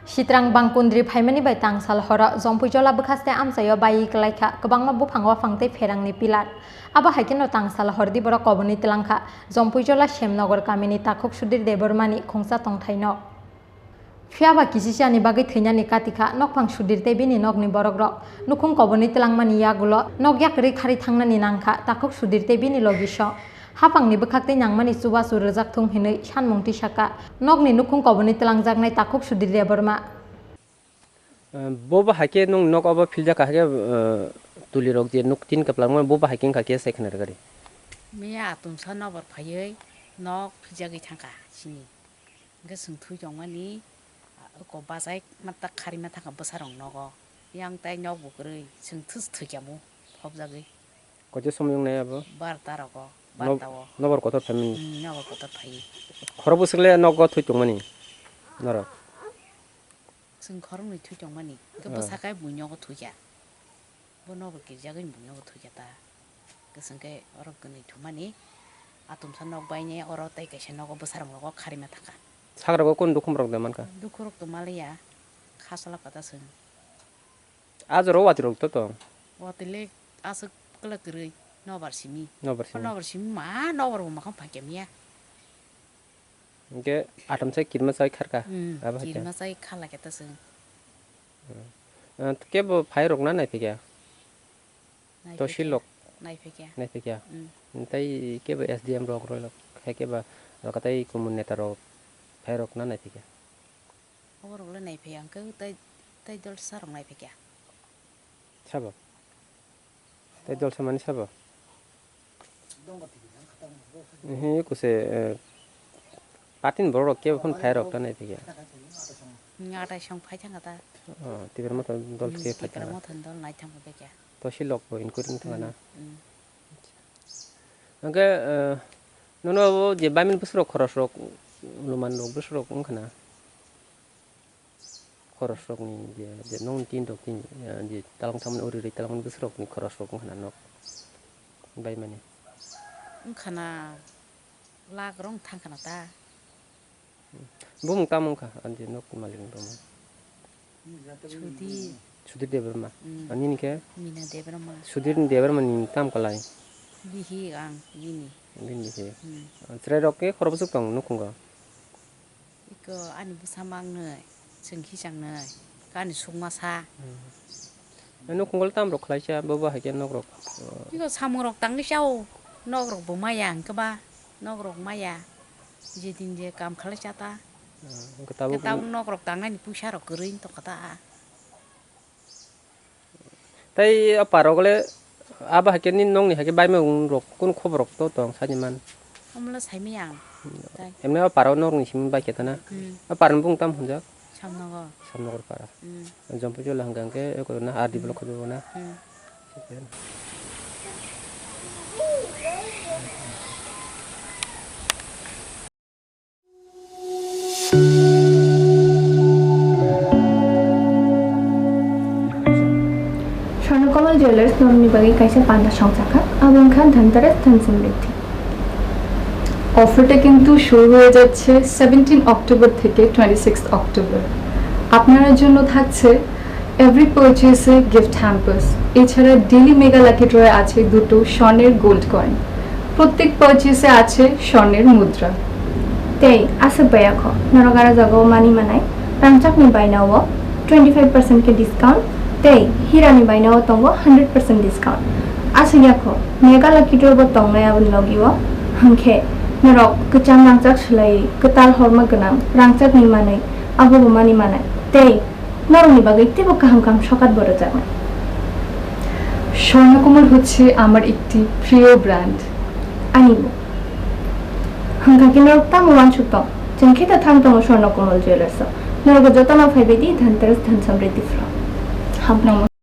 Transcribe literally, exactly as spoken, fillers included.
Sitrang bangkundri phaimani bai tangsal horo Jompuijola bwkhaste amchaio baiwi kwlaikha kwbangma buphang waphang tei pherangni pillar. Abo hai kheno tangsal hordi borok koboni twlangkha Jompuijola Semnogor kamini takhuk Sudhir Debbarmani khungsa tongthaino. Phiyaba kisisani bagwi thwinani katikha nokphang Sudhir tei bini nokni borokrok. Nukhung koboni twlangmani yagulo nok yakwrwi kharwi thangnani nangkha takhuk Sudhir tei bini logisong. Haphangni bwkhak tei nangmani chubachu rwjak thung hinwi sanmung tisaka nokni nukhung koboni twlangjaknai takhuk Sudhir Debbarma. Bo bo hai khe nwng nok obo philjak kha, hai khe, eh, tulirok je nuk tin kwplangma, bo bo hai khe wngkha khe sai khna rwgari. Miya atumsa nokbar phaiwi nok philjagwi thangkha sini. Hwnkhe chwng thwi tongmani, ah, oko bachai ma tak kharima thangkha bwsarok nogo. Yang tai nok bo kwrwi, chwng thus thwi kha mu, phobjagwi. Koito somoi wngnai abo? Barta rogo, Nob-, barta o. Nobor kotor phaimani? Hmm, nobor kotor phaiwi. Khoro bwswk le nogo thwi tongmani norok? Chwng khoroknwi thwi tongmani, hwnkhe Oh. bwsakhe buinogo thwikha. Bo nogo kirjagwi buinogo thwikha ta. Hwnkhe chwngkhe oro kwnwi thumani, atumsa nok baine oro tei kaisa nogo bwsarok nogo kharima thangkha. Sagrago kunu dukhumrok de mankha? Dukhurok to maliya, kha salapata chwng. A jora o watwi rok to tong? Watwi le aswk kwlak kwrwi, nobar simi. Nobar simi. Nobar simi ma, nobar bo makhang phaikya miya. Hwnkhe atam sai kirima sai kharkha. Hmm, abo hai khe. Kirima sai khala khe ta chwng. Hmm. Ah, kebo phai rok na nai phikya? Nai phikya. Tosil rok? Nai phikya. Nai phikya. Hmm. Tei kebo S D M rok rok hai kebo rok tei kumun neta rok phai rok na nai phikya? Oborok le nai phikya, hwnkhe tei, tei dol sa rok nai phikya. Sabo? Tei dol samani sabo? Ehe, kuse, eh, party ni borok rok kebo phano phai rok ta nai phikya. Hmm, atai song phai thangkha ta. Oh, Tipra Motha dol Hmm, khe phai Tipra thangkha. Motha ni dol nai thangkha bekya. Tosil rok bo inquiry wng thangkha na? Hmm, hmm. Hwnkhe, eh, nono abo je baimani bwswk rok khoros rok, luman rok bwswk rok wngkha na? Khorosrokni je, je nokni tin rok tin, eh, je talang tangmani uri ri talangmani bwswrokni khorosrok wngkha na nok baimani? Wngkha na, lakh rok thangkha na ta. Bumung tamo wngkha, ani je nokni malikni bumung? Sudhir. Sudhir Debbarma. Hmm. Ani ni khe? Mina Debbarma. Sudhir ni Debbarma ni tam kalai? Bihi ang bini. Bini bihi. Hmm. Chwrai rok khe khorok bwswk tong nukhungo? Iko ani bwsa mangnwi, chwng khichang nwi, ani sukma sa. Hmm. Ani nukhungo le tam rok khlai cha, bobo hai khe nok rok. Iko samung rok tangwi chao, nok rok bo maya hwnkhe ba, nok rok maya, je din je kam khlai cha ta. Hmm, hwnkhe tabuk. Hwnkhe tabuk nok rok tangnani puisa rok kwrwi wng tongkha ta. Tei o parok le abo hai khe nini nokni hai khe baimung rok kunu khobor rok to tong sani man? Omono saimanya ang. Tai. Emne o parok norokni simi bai khe tana. Hmm. O parani bung tam hwnjak? Samnogor. Samnogor para. Hmm. Jompuijola hwnkha hwnkhe eko na R D block Hmm. Khobor na. Hmm. Swarnakamal jewellers নরুনি বাগে কাইসা পান্ডা সংখ্যা, আবংখান ধনতেরাস ধন সমৃদ্ধি। অফারটা কিন্তু শুরু হয়ে যাচ্ছে সেভেন্টিন অক্টোবর থেকে টোয়েন্টি সিক্স অক্টোবর। আপনার জন্য থাকছে এভরি পারচেসে গিফট হ্যাম্পার্স, এছাড়া ডেইলি মেগা লাকি ড্রয়ে আছে দুটো স্বর্ণের গোল্ড কয়েন। প্রত্যেক পারচেসে আছে স্বর্ণের মুদ্রা। Tei aswk baya kho, norok aro jaga o mani manai, rangchakni baina o twenty five percent khe discount, tei hirani baina o tongo hundred percent discount. Aswk ya kho, mega lucky draw bo tongnai aboni logi o, hwnkhe norok kwcham rangchak swlaiwi kwtal horma gwnang rangchakni manwi abobo mani manai, tei norokni bagwi teibo kaham kaham sokat bo rwjaknai. Swarnakamal হচ্ছে আমার একটি প্রিয় brand. Ani bo. Hwnkha khe norok tamo uansuk tong? Chwng khe ta thang tongo Swarnakomal Jewellers o. Norok bo jotono phaibai di Dhanteras Dhan Samriddhi phro. Hambai.